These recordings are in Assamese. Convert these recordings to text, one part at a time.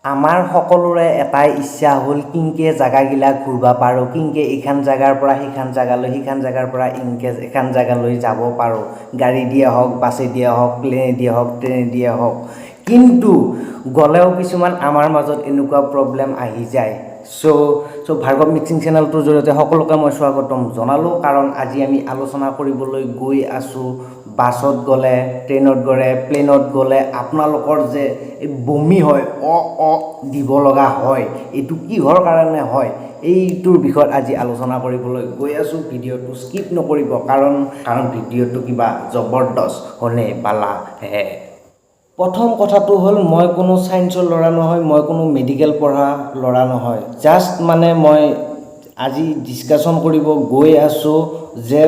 আমাৰ সকলোৰে এটাই ইচ্ছা হ'ল কিনকে জাগাগিলা ঘূৰবা পাৰোঁ, কিনকে এইখান জাগাৰ পৰা সেইখান জাগালৈ, সেইখান জাগাৰ পৰা ইনকে এইখান জাগালৈ যাব পাৰোঁ। গাড়ী দিয়ে হওক, বাছে দিয়ে হওক, প্লেনে দিয়ে হওক, ট্ৰেইনে দিয়ে হওক। কিন্তু গ'লেও কিছুমান আমাৰ মাজত এনেকুৱা প্ৰব্লেম আহি যায়। চ' চ' ভাৰ্গৱ মিক্সিং চেনেলটোৰ জৰিয়তে সকলোকে মই স্বাগতম জনালোঁ, কাৰণ আজি আমি আলোচনা কৰিবলৈ গৈ আছোঁ বাছত গ'লে, ট্ৰেইনত গ'লে, প্লেনত গ'লে আপোনালোকৰ যে এই বমি হয়, অ অ দিব লগা হয়, এইটো কিহৰ কাৰণে হয়, এইটোৰ বিষয়ত আজি আলোচনা কৰিবলৈ গৈ আছোঁ। ভিডিঅ'টো স্কিপ নকৰিব, কাৰণ ভিডিঅ'টো কিবা জবৰদস্ত होने वाला है। প্ৰথম কথাটো হ'ল, মই কোনো ছায়েন্সৰ ল'ৰা নহয়, মই কোনো মেডিকেল পঢ়া ল'ৰা নহয়। জাষ্ট মানে মই আজি ডিছকাশ্যন কৰিব গৈ আছোঁ যে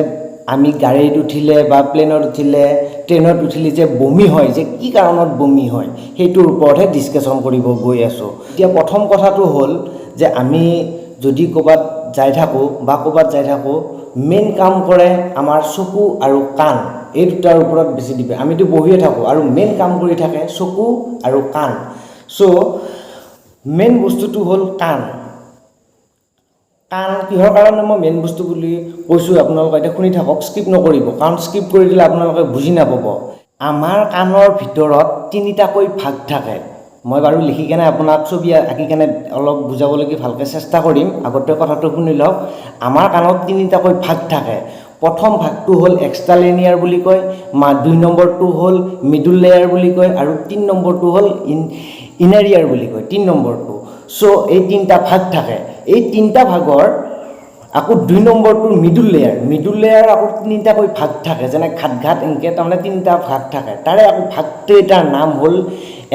আমি গাড়ীত উঠিলে বা প্লেনত উঠিলে, ট্ৰেইনত উঠিলে যে বমি হয়, যে কি কাৰণত বমি হয়, সেইটোৰ ওপৰতহে ডিছকাশ্যন কৰিব গৈ আছোঁ। এতিয়া প্ৰথম কথাটো হ'ল যে আমি যদি ক'ৰবাত যাই থাকোঁ বা ক'ৰবাত যাই থাকোঁ, মেইন কাম কৰে আমাৰ চকু আৰু কাণ। এই দুটাৰ ওপৰত বেছি ডিপেণ্ড। আমিতো বহিয়ে থাকোঁ আৰু মেইন কাম কৰি থাকে চকু আৰু কাণ। চ' মেইন বস্তুটো হ'ল কাণ। কাণ কিহৰ কাৰণে মই মেইন বস্তু বুলি কৈছোঁ, আপোনালোকে এতিয়া শুনি থাকক, স্কিপ নকৰিব, কাৰণ স্কিপ কৰি দিলে আপোনালোকে বুজি নাপাব। আমাৰ কাণৰ ভিতৰত তিনিটাকৈ ভাগ থাকে। মই বাৰু লিখি কেনে আপোনাক ছবি আঁকি কেনে অলপ বুজাবলৈকে ভালকৈ চেষ্টা কৰিম। আগতে কথাটো শুনি লওক। আমাৰ কাণত তিনিটাকৈ ভাগ থাকে। প্ৰথম ভাগটো হ'ল এক্সট্ৰা লেনিয়াৰ বুলি কয়, দুই নম্বৰটো হ'ল মিডল লেয়াৰ বুলি কয় আৰু তিনি নম্বৰটো হ'ল ইনাৰ ইয়াৰ বুলি কয় তিনি নম্বৰটো। চ' এই তিনিটা ভাগ থাকে। এই তিনিটা ভাগৰ আকৌ দুই নম্বৰটো মিডল লেয়াৰ। মিডল লেয়াৰ আকৌ তিনিটাকৈ ভাগ থাকে, যেনে ঘাট ঘাট এনেকৈ, তাৰমানে তিনিটা ভাগ থাকে। তাৰে আকৌ ভাগ কেইটাৰ নাম হ'ল,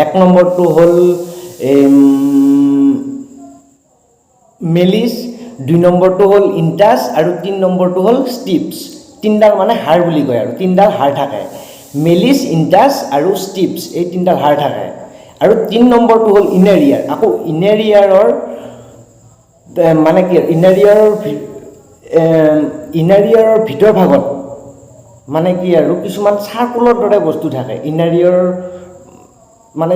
এক নম্বৰটো হ'ল মেলিছ, দুই নম্বৰটো হ'ল ইণ্টাছ আৰু তিনি নম্বৰটো হ'ল ষ্টিপছ। তিনিডাল মানে হাড় বুলি কয় আৰু তিনিডাল হাড় থাকে। মেলিছ, ইণ্টাছ আৰু ষ্টিপছ, এই তিনিডাল হাড় থাকে। আৰু তিনি নম্বৰটো হ'ল ইনাৰ ইয়াৰ। আকৌ ইনাৰ ইয়াৰৰ মানে কি, ইনাৰ ইয়াৰৰ ভিতৰ ভাগত মানে কি আৰু কিছুমান চাৰ্কলৰ দৰে বস্তু থাকে। ইনাৰ ইয়াৰৰ মানে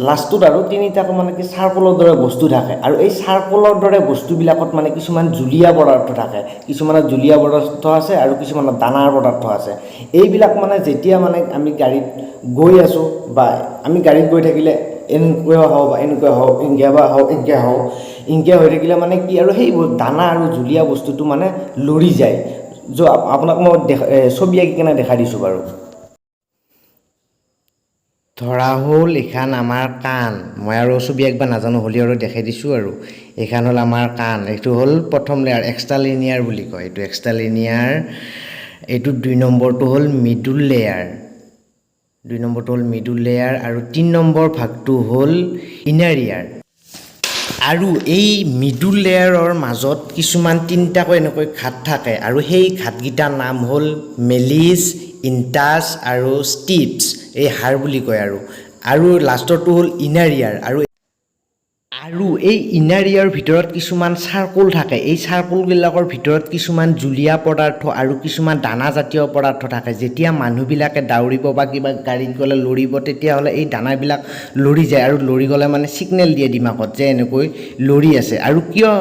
লাষ্টটোত আৰু তিনিটাকৈ মানে কি চাৰ্কলৰ দৰে বস্তু থাকে। আৰু এই চাৰ্কলৰ দৰে বস্তুবিলাকত মানে কিছুমান জুলীয়া পদাৰ্থ থাকে। কিছুমানত জুলীয়া পদাৰ্থ আছে আৰু কিছুমানত দানাৰ পদাৰ্থ আছে। এইবিলাক মানে যেতিয়া মানে আমি গাড়ীত গৈ আছোঁ বা আমি গাড়ীত গৈ থাকিলে এনেকুৱা হওঁ বা এনেকুৱা হওঁ, এনেকুৱা বা হওঁ, এনেকুৱা হওঁ, এনেকুৱা হৈ থাকিলে মানে কি আৰু সেই দানা আৰু জুলীয়া বস্তুটো মানে লৰি যায়। আপোনাক মই ছবি আঁকি কেনে দেখাই দিছোঁ বাৰু। ধৰা হ'ল এইখান আমাৰ কাণ। মই আৰু ছবি আঁকিব নাজানো, হ'লেও আৰু দেখাই দিছোঁ। আৰু এইখান হ'ল আমাৰ কাণ। এইটো হ'ল প্ৰথম লেয়াৰ, এক্সট্ৰা লিনিয়াৰ বুলি কয় এইটো, এক্সট্ৰা লিনিয়াৰ। এইটো দুই নম্বৰটো হ'ল মিডল লেয়াৰ। দুই নম্বৰটো হ'ল মিডল লেয়াৰ আৰু তিনি নম্বৰ ভাগটো হ'ল ইনাৰ ইয়াৰ। আৰু এই মিডল লেয়াৰৰ মাজত কিছুমান তিনিটাকৈ এনেকৈ ঘাট থাকে আৰু সেই ঘাটকেইটাৰ নাম হ'ল মেলিছ, ইণ্টাছ আৰু ষ্টিপছ, এই হাড় বুলি কয়। আৰু আৰু লাষ্টৰটো হ'ল ইনাৰ ইয়াৰ। আৰু আৰু এই ইনাৰ ইয়াৰ ভিতৰত কিছুমান চাৰ্কল থাকে। এই চাৰ্কলবিলাকৰ ভিতৰত কিছুমান জুলীয়া পদাৰ্থ আৰু কিছুমান দানাজাতীয় পদাৰ্থ থাকে। যেতিয়া মানুহবিলাকে দাউৰিব বা কিবা গাড়ীত গ'লে লৰিব, তেতিয়াহ'লে এই দানাবিলাক লৰি যায় আৰু লৰি গ'লে মানে ছিগনেল দিয়ে দিমাগত যে এনেকৈ লৰি আছে। আৰু কিয়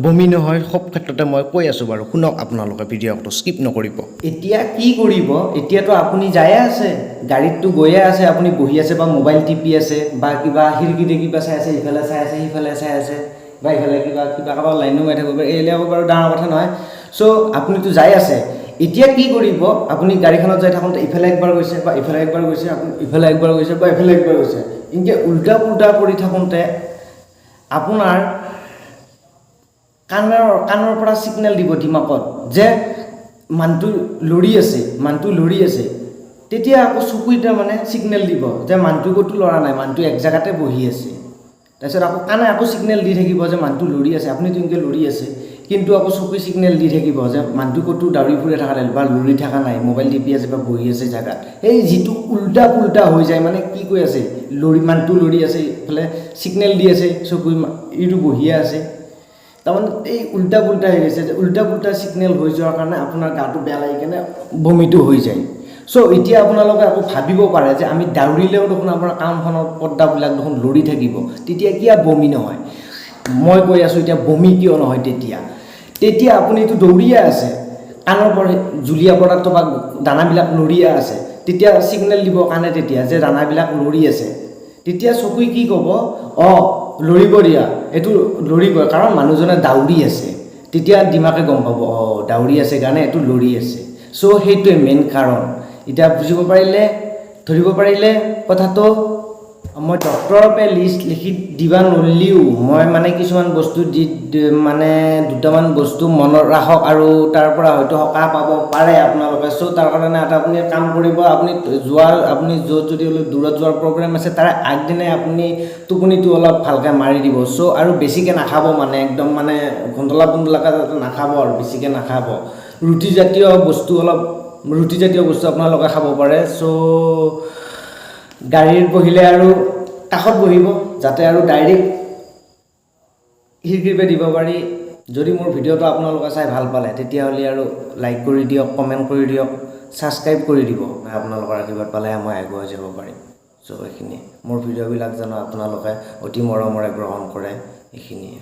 বমি নহয়, সব ক্ষেত্ৰতে মই কৈ আছোঁ বাৰু। শুনক আপোনালোকে, ভিডিঅ'টো স্কিপ নকৰিব। এতিয়া কি কৰিব? এতিয়াতো আপুনি যায়ে আছে, গাড়ীততো গৈয়ে আছে, আপুনি বহি আছে বা মোবাইল টিপি আছে বা কিবা খিৰিকীৰে কিবা চাই আছে, ইফালে চাই আছে, সিফালে চাই আছে বা ইফালে কিবা কিবা কাৰোবাক লাইনো মাৰি থাকিব পাৰে। এইবিলাক বাৰু ডাঙৰ কথা নহয়। চ' আপুনিতো যাই আছে। এতিয়া কি কৰিব? আপুনি গাড়ীখনত যাই থাকোঁতে ইফালে একবাৰ গৈছে বা ইফালে একবাৰ গৈছে, আপুনি ইফালে একবাৰ গৈছে বা ইফালে একবাৰ গৈছে, এনেকৈ উল্টা পুল্টা কৰি থাকোঁতে আপোনাৰ কাণৰ পৰা ছিগনেল দিব দিমাকত যে মানুহটো লৰি আছে, মানুহটো লৰি আছে। তেতিয়া আকৌ চকুৱে মানে ছিগনেল দিব যে মানুহটো ক'তো লৰা নাই, মানুহটো এক জেগাতে বহি আছে। তাৰপিছত আকৌ কাণে আকৌ ছিগনেল দি থাকিব যে মানুহটো লৰি আছে, আপুনিতো এনেকৈ লৰি আছে, কিন্তু আকৌ চকুৱে ছিগনেল দি থাকিব যে মানুহটো ক'তো দাউৰি ফুৰি থকা নাই বা লৰি থকা নাই, মোবাইল টিপি আছে বা বহি আছে জেগাত। সেই যিটো উল্টা পুল্টা হৈ যায়, মানে কি কৈ আছে, লৰি, মানুহটো লৰি আছে, ইফালে ছিগনেল দি আছে চকুৱে, ইটো বহিয়ে আছে। তাৰমানে এই উল্টা পুল্টা হৈ গৈছে যে উল্টা পুল্টা ছিগনেল হৈ যোৱাৰ কাৰণে আপোনাৰ গাটো বেয়া লাগি কেনে বমিটো হৈ যায়। চ' চ' এতিয়া আপোনালোকে আকৌ ভাবিব পাৰে যে আমি দাউৰিলেও দেখোন আমাৰ কাণখনৰ পৰ্দাবিলাক দেখোন লৰি থাকিব, তেতিয়া কিয় বমি নহয়? মই কৈ আছোঁ এতিয়া বমি কিয় নহয়। তেতিয়া তেতিয়া আপুনিতো দৌৰিয়ে আছে, কাণৰ পৰা জুলীয়া পদাৰ্থ বা দানাবিলাক লৰিয়ে আছে, তেতিয়া ছিগনেল দিব কাণে তেতিয়া যে দানাবিলাক লৰি আছে। তেতিয়া চকুই কি ক'ব? অঁ, লৰিব দিয়া, এইটো লৰিবই, কাৰণ মানুহজনে দাউৰি আছে। তেতিয়া দিমাকে গম পাব, অঁ, দাউৰি আছে কাৰণে এইটো লৰি আছে। চ' সেইটোৱে মেইন কাৰণ। এতিয়া বুজিব পাৰিলে, ধৰিব পাৰিলে কথাটো? মই ডক্টৰৰ পৰা লিষ্ট লিখি দিবা নৰলিও মই মানে কিছুমান বস্তু দি মানে দুটামান বস্তু মনত ৰাখক আৰু তাৰ পৰা হয়তো সকাহ পাব পাৰে আপোনালোকে। চ' তাৰ কাৰণে এটা আপুনি কাম কৰিব, আপুনি যোৱাৰ আপুনি য'ত যদি অলপ দূৰত যোৱাৰ প্ৰগ্ৰেম আছে, তাৰ আগদিনাই আপুনি টোপনিটো অলপ ভালকৈ মাৰি দিব। চ' আৰু বেছিকৈ নাখাব, মানে একদম মানে গোন্ধলা গোন্ধলাকৈ যাতে নাখাব আৰু বেছিকৈ নাখাব। ৰুটিজাতীয় বস্তু অলপ, ৰুটিজাতীয় বস্তু আপোনালোকে খাব পাৰে। চ' গাড়ীত বহিলে আৰু কাষত বহিব, যাতে আৰু ডাইৰেক্ট খিৰিকীৰ পৰা দিব পাৰি। যদি মোৰ ভিডিঅ'টো আপোনালোকে চাই ভাল পালে, তেতিয়াহ'লে আৰু লাইক কৰি দিয়ক, কমেণ্ট কৰি দিয়ক, ছাবস্ক্ৰাইব কৰি দিব। আপোনালোকৰ আশীৰ্বাদ পালেহে মই আগুৱাই যাব পাৰিম। চ' এইখিনিয়ে। মোৰ ভিডিঅ'বিলাক জানো আপোনালোকে অতি মৰমেৰে গ্ৰহণ কৰে, এইখিনিয়ে।